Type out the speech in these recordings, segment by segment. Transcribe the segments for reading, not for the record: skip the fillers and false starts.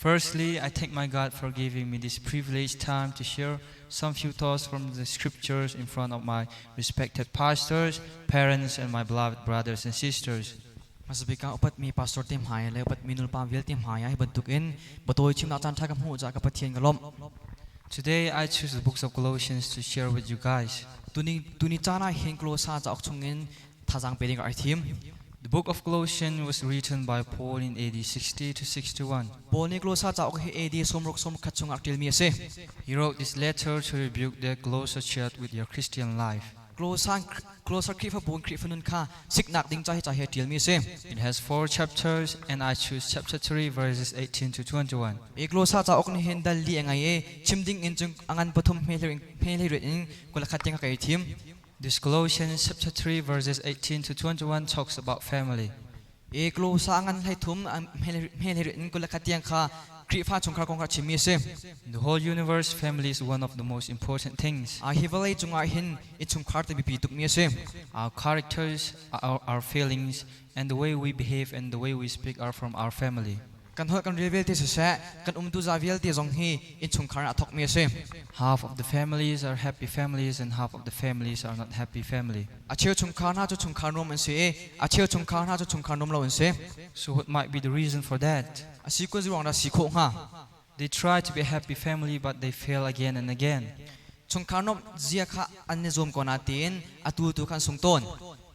Firstly, I thank my God for giving me this privileged time to share some few thoughts from the scriptures in front of my respected pastors, parents, and my beloved brothers and sisters. Hmasabik ah upatmi pastor te hmai le upatmi nulepa vialte hmai ah hi bantukin biatawi chimnak caan ṭha ka hmuh caah ka Pathian ka lawmh. Today, I choose the books of Colossians to share with you guys. Tuni tuni caan ah hin Kolosa cauk chungin thazaang pe ding ka rak i thim. The book of Colossians was written by Paul in AD 60 to 61. Paul nih Kolosa cauk hi AD 60 90 chungah a ṭialmi a si. He wrote this letter to rebuke the Colossian church with their Christian life. Kolosa Kolosa Khrihfabu in Khrihfa nun kha siknak ding ca hi ca hi a ṭialmi a si. It has four chapters, and I choose chapter 3, verses 18 to 21. I Kolosa cauk nih hin dal li a ngei i chim ding in cun a ngan pathum hme in 21 tiang ka i thim. This Colossians chapter 3, verses 18 to 21 talks about family. I Kolosa a ngan 13 hme in 21 tiang kha Khrihfa chungkhar kong kha chimmi a si. In the whole universe, family is one of the most important things. Hi vawlei cungah hin innchungkhar te biapi tukmi a si. Our characters, our feelings, and the way we behave and the way we speak are from our family. Kan holh kan rel vialte siseh, kan umtu za vialte zong hi innchungkhar ah a thawkmi a si. Half of the families are happy families and half of the families are not happy family. A cheu chungkhar hna cu chungkhar nuam an si i a cheu chungkhar hna cu chungkhar nuam lo an si. So what might be the reason for that? A si kun ruang dah si khawh hnga? They try to be a happy family, but they fail again and again. Chungkhar nuamh zia kha an i zuam ko na tiin atu tu khan sung tawn.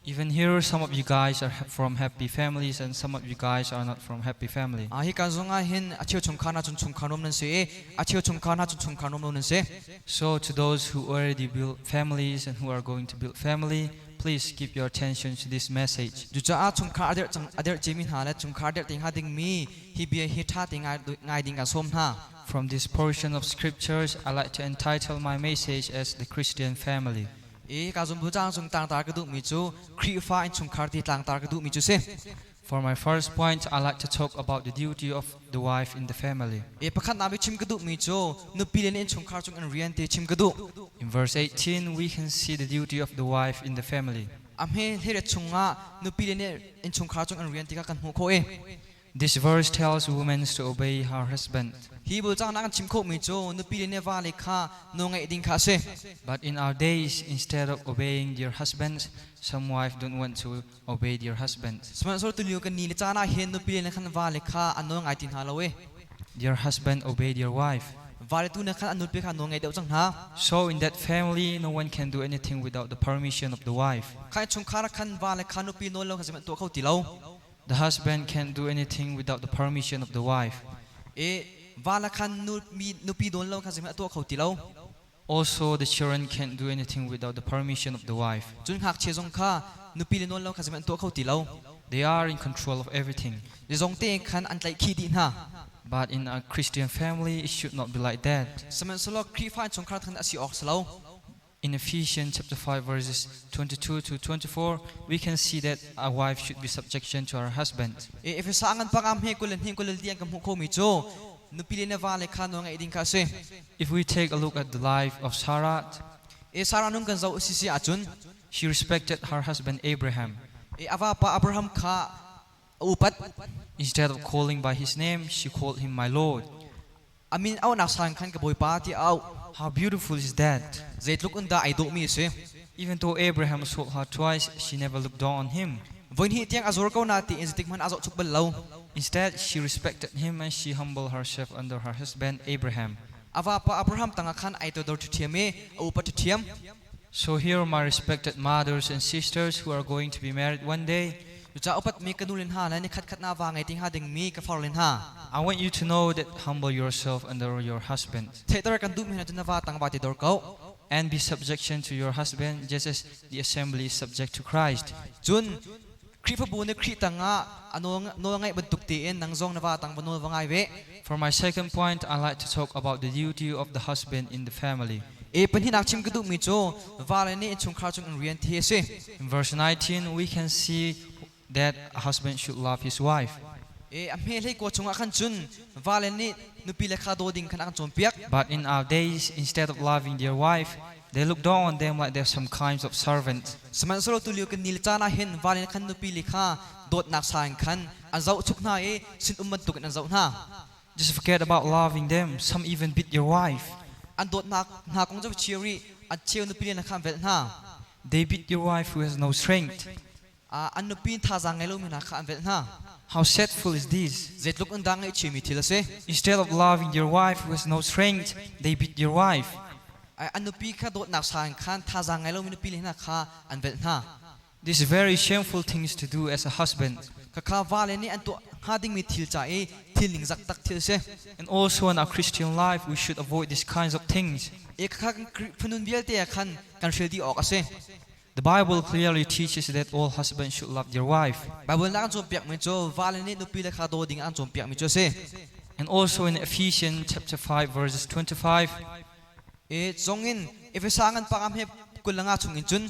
Even here, some of you guys are from happy families and some of you guys are not from happy family. Hi ka zongah hin a cheu chungkhar hna cun chungkhar nuam nan si i a cheu chungkhar hna cun chungkhar nuam lo nan si. So to those who already built families and who are going to build family, please give your attention to this message. Cucaah chungkhar a dirh cang a dirh cimi hna le chungkhar dirh te hnga dingmi hi bia hi ṭha te ngai ngai ding kan sawm hna. From this portion of scriptures, I like to entitle my message as The Christian Family. I ka zumbu cang cung tlangtar ka duhmi cu Khrihfa innchungkhar ti tlangtar ka duhmi cu si. For my first point, I like to talk about the duty of the wife in the family. E pakhat na chim ka duhmi cu nupi le innchungkhar cung an rian te chim ka duh. In verse 18, we can see the duty of the wife in the family. A hme hleret chungah nupi le innchungkhar cung an rian ti kha kan hmuh khawh i. This verse tells women to obey her husband. Hi bul cang na kan chim khawhmi cu nupi le va le kha nawl ngaih ding kha a si. But in our days, instead of obeying their husbands, some wives don't want to obey their husbands. Sihmanhsehlaw tulio kan ni le caan ah hin nupi le khan va le kha an nawl ngai ti hna lo i. Their husband obey their wife. Va le tu ne khan an nupi kha nawl ngai deuh cang hna. So in that family, no one can do anything without the permission of the wife. Kha chungkhar khan va le kha nupi nawl lo kha zeihmanh tuah kho ti lo. The husband can't do anything without the permission of the wife. E va le khan nupi nawl lo kha zeihmanh tuah kho ti lo. Also, the children can't do anything without the permission of the wife. Cun ngakchia zong kha nupi le nawl lo kha zeihmanh tuah kho ti lo. They are in control of everything. Zong te khan an tlaih khih dih hna. But in a Christian family, it should not be like that. Sihmanhsehlaw Khrihfa chungkhar khan a si awk si lo. In Ephesians chapter 5 verses 22 to 24, we can see that a wife should be subjection to her husband. E Efesa ngan pangam he kulen hin kulel tiang ka hmuh khomi cu nupi le na va le kha nawl ngaih ding kha a si. If we take a look at the life of Sarah, E Sarah nun kan zoh sisi ahcun she respected her husband Abraham. E a vapa Abraham kha a upat. Instead of calling by his name, she called him my Lord. A min auhnak sang khan ka Bawipa ti a auh. How beautiful is that? Zeitluk in dah ai dawhmi a si. Even though Abraham sold her twice, she never looked down on him. Voi hnih tiang a zuar ko na tiin zeitik hmanh a zoh chuk bal lo. Instead, she respected him and she humbled herself under her husband Abraham. A vapa Abraham tangah khan ai toidor ṭhiṭhiam i a upat ṭhiṭhiam. So here, my respected mothers and sisters who are going to be married one day, Cucaah upatmi ka nu le hna le nikhat khat na va ngei ti hnga dingmi ka far le hna. I want you to know that humble yourself under your husband Theihter kan duhmi hna cu na va tang va ti dor ko. And be subjection to your husband, just as the assembly is subject to Christ. Cun Khrihfabu nih Khrih tangah a nawl nawl ngaih bantuk tein nang zong na va tang va nawl va ngai ve. For my second point, I like to talk about the duty of the husband in the family. E pahnihnak chim ka duhmi cu vale nih innchungkhar cung in rian thi a si. In verse 19, we can see that a husband should love his wife. E a hme hlei kua chungah khan cun vale nih nupi le kha daw ding khan a kan cawnpiak. But in our days, instead of loving their wife, they look down on them like they're some kinds of servants. Sihmanhsehlaw tulio kan ni le caan ah hin vale khan nupi le kha dawtnak sa in khan an zohchuk hna i sinum bantukin an zoh hna. Just forget about loving them. Some even beat your wife. An dawtnak hna kong cu chia rih, a cheu nupi le kha an velh hna. They beat your wife who has no strength. An nupi thazaang ngei lomi hna kha an velh hna. How sadful is this? Zeitluk in dah ngaihchiami thil a si. Instead of loving your wife who has no strength, they beat your wife. An nupi kha dawtnak sang in khan thazaang ngei lomi nupi le hna kha an velh hna. This is very shameful things to do as a husband. Khakha vale nih an tuah hnga dingmi thil ca i thil ningzak tak thil si. And also in our Christian life, we should avoid these kinds of things. E khakha kan Khrihfa nun vialte ah khan kan hrial dih awk a si. The Bible clearly teaches that all husbands should love their wife. Bible na kan cawnpiakmi cu vale nih nupi le kha daw ding an cawnpiakmi cu a si. And also in Ephesians chapter 5 verses 25, E zongin Efesa ngan pangam he 25 chung in cun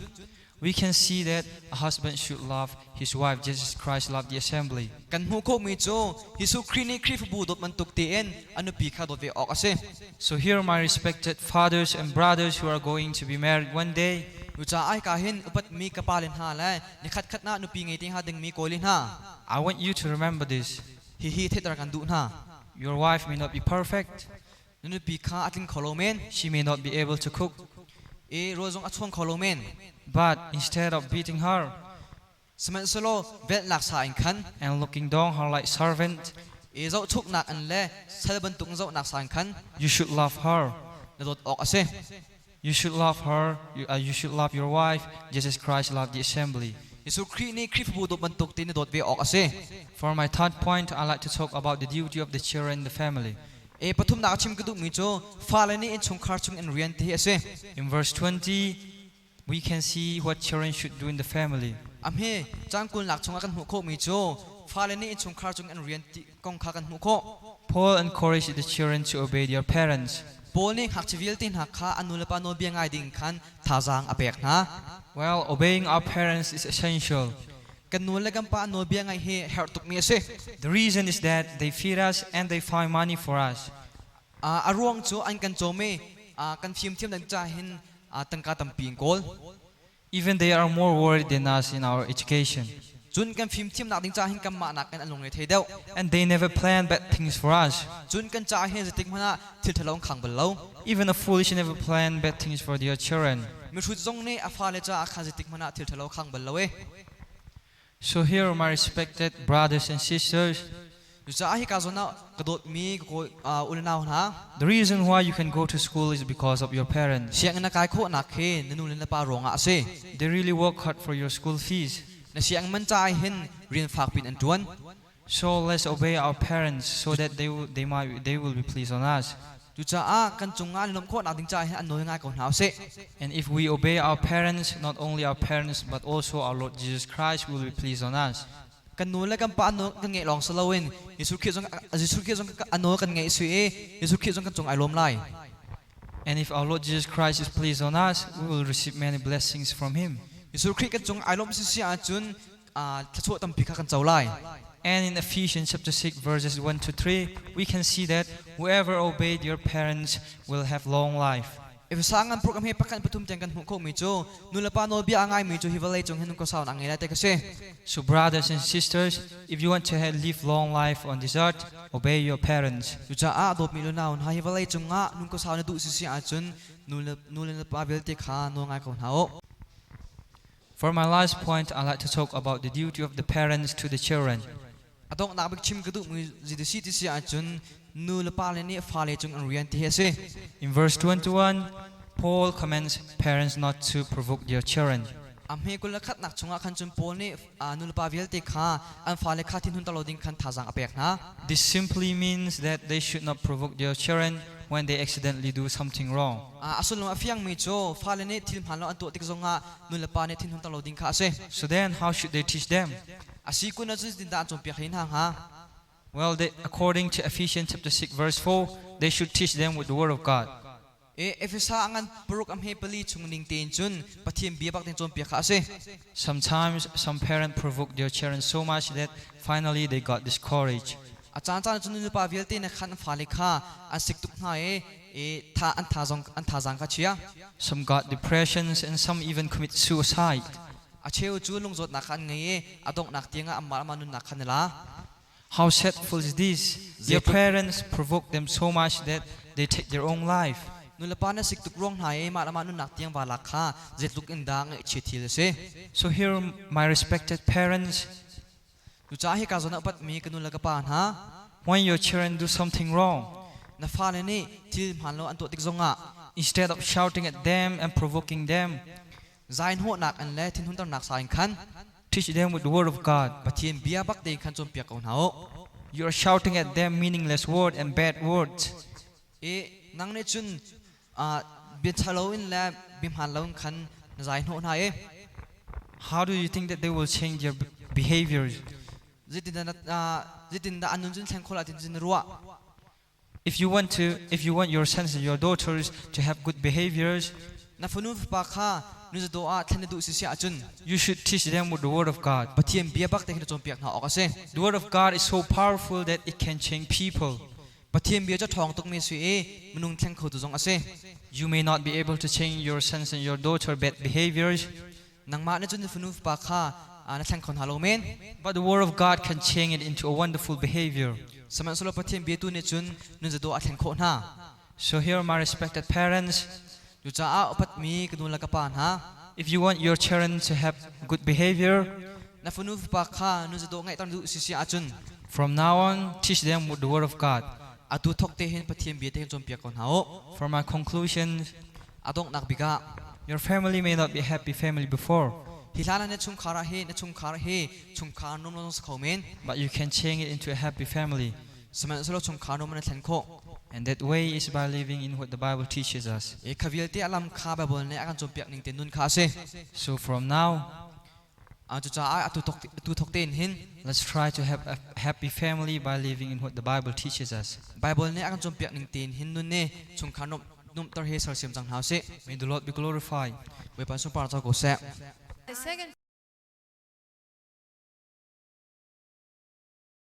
we can see that a husband should love his wife just as Christ loved the assembly. Kan hmuh khawhmi cu Jesuh Khrih nih Khrihfabu dawt bantuk tein a nupi kha dawt ve awk a si. So here my respected fathers and brothers who are going to be married one day, Cucaah hika hin upatmi ka pale hna le nikhat khat ah nupi ngei te hnga dingmi kawile hna, I want you to remember this. Hihi theihter kan duh hna. Your wife may not be perfect. Na nupi kha a tling kho lo men. She may not be able to cook. I rawl zong a chuang kho lo men. But instead of beating her, Sihmanhsehlaw velhnak sa in khan, and looking down her like servant, i zohchuknak in le sal bantuk zohnak sa in khan, you should love her. Na dawt awk a si. You should love her. You should love your wife, just as Christ loved the assembly. Jesuh Khrih nih Khrihfabu dawt bantuk te na dawt ve awk a si. For my third point, I like to talk about the duty of the children in the family. E pathumnak a chim ka duhmi cu fale nih innchungkhar chung in rian ti hi a si. In verse 20, we can see what children should do in the family. A hme caan 20nak chungah kan hmuh khawhmi cu fale nih innchungkhar chung in rian ti kong kha kan hmuh khawh. Paul encouraged the children to obey their parents. Paul nih ngakchia vialte hna kha an nulepa nawlbia ngai ding khan thazaang a pek hna. Well, obeying our parents is essential. Kan nu le kan pa nawlbia ngaih hi herh tukmi a si. The reason is that they feed us and they find money for us. A ruang cu an kan cawm i kan fimthiam dan ca hin tangka tampi in kawl. Even they are more worried than us in our education. Cun kan fimthiamnak ding ca hin kanmah nakin an lungre thei deuh. And they never plan bad things for us. Cun kan ca hin zeitik hmanh ah thil ṭhalo an khang bal lo. Even a foolish never plan bad things for their children. Mihrut zong nih a fale caah khan zeitik hmanh ah thil ṭhalo khang bal lo e. So here, my respected brothers and sisters, Cucaah hika zawn ah ka dawtmi ka kawi u le nau hna, the reason why you can go to school is because of your parents. Sianginn na kai khawhnak hi na nu le na pa ruangah a si. They really work hard for your school fees. Na sianginn man caah hin rian fak piin an ṭuan. So let's obey our parents so that they will be pleased on us. Cucaah kan cungah an lawmh khawhnak ding caah hin an nawl ngai ko hna usih. And if we obey our parents, not only our parents but also our Lord Jesus Christ will be pleased on us. Kan nu le kan pa an nawl kan ngeih lawng si loin Jesuh Khrih zong Jesuh Khrih zong a nawl kan ngeih sui i Jesuh Khrih zong kan cung ai lawm lai. And if our Lord Jesus Christ is pleased on us, we will receive many blessings from him. Jesuh Khrih kan cung ai lawm si si ahcun thluachuah tampi kha kan co lai. And in Ephesians chapter 6 verses 1 to 3, we can see that whoever obeyed your parents will have long life. Efesa ngan program he pakhat pathum tiang kan hmuh khawhmi cu nulepa nawlbia a ngaimi cu hi vawlei cung hin ko sau na ngei lai te ka si. So brothers and sisters, if you want to live long life on this earth, obey your parents. Cucaah dawtmi lunau hna, hi vawlei cungah nun ko sau na duh si si ahcun nu le pa vialte kha nawl ngai ko hna u. For my last point, I'd like to talk about the duty of the parents to the children. A donghnak bik chim ka duhmi ziti ti si ahcun nu le pa le nih fale cung an rian ti hi a si. In verse 21, Paul commands parents not to provoke their children. A hme 21nak chungah khan cun Paul nih nu le pa vialte kha an fale kha thinhun lo ding khan thazaang a pek hna. This simply means that they should not provoke their children when they accidentally do something wrong. A sullam a fiangmi cu fale nih thil hmaan lo an tuah tik zongah nu le pa nih thinhun lo ding kha a si. So then, how should they teach them? A si kun ahcun zeitindah an cawnpiak hlei hna hnga? Well, according to Ephesians chapter 6 verse 4, they should teach them with the word of God. E Efesa ngan 6 a hme 4 chung ning tein cun Pathian bia bak tein cawnpiak kha a si. Sometimes some parents provoke their children so much that finally they got discouraged. A caan caan cun nulepa vialte nih khan an fale kha an sik tuk hna i i tha an tha zong an thazaang kha chia. Some got depressions and some even commit suicide. A cheu cu lungzawtnak kha an ngei i a donghnak tiangah anmah le mah nunnak kha an i la. How sadful is this? Their parents provoke them so much that they take their own life. Nulepa na sik tuk ruang hna i mah le mah nunnak tiang va lak kha zeitluk in dah ngaihchia thil a si. So here, my respected parents, Cucaah hika zawn ah upatmi ka nu le ka pa hna, when your children do something wrong, na fale nih thil hmaan lo an tuah tik zongah instead of shouting at them and provoking them, zainhawhnak in le thinhunternak sa in khan teach them with the word of God. Pathian bia bak tein khan cawnpiak ko hna u. You are shouting at them meaningless words and bad words. I nang nih cun bia ṭhalo in le bia hmaan lo in khan na zaihnawh hna i How do you think that they will change their behaviors? Zeitindah an nun cun thleng khawh lai tin cun na ruah? If you want your sons and your daughters to have good behaviors, Na fanu fapa kha nuzadaw ah thlen na duh si si ahcun you should teach them with the word of God. Pathian bia bak te khin na cawnpiak hna awk a si. The word of God is so powerful that it can change people. Pathian bia cu ṭhawng tukmi a si i minung thleng khotu zong a si. You may not be able to change your sons and your daughter bad behaviors, Nangmah nih cun na fanu fapa kha na thleng kho hna lo men. but the word of God can change it into a wonderful behavior. Sihmanhsehlaw Pathian bia tu nih cun nunzadaw a thlen khawh hna. So here, my respected parents, Cucaah upatmi ka nu le ka pa hna, if you want your children to have good behavior, na fanu fapa kha nunzadaw ngeihter duh si si ahcun from now on, teach them with the word of God. Atu thok te hin Pathian bia te hin cawnpiak ko hna u. For my conclusion, A donghnak bik ah, your family may not be a happy family before, hi hlan ah na chungkhar ah hi na chungkhar hi chungkhar nuam lo zong si kho men. but you can change it into a happy family. Sihmanhsehlaw chungkhar nuam na thlen khawh. And that way is by living in what the Bible teaches us. I kha vialte a lam kha Bible nih a kan cawnpiak ning te nun kha a si. So from now, Cucaah atu thok tein hin let's try to have a happy family by living in what the Bible teaches us. Bible nih a kan cawnpiak ning tein hin nun ni chungkhar nuamh nuamhter hi sersiam cang hna usih. May the Lord be glorified. Bawipa sunpar co ko seh. The second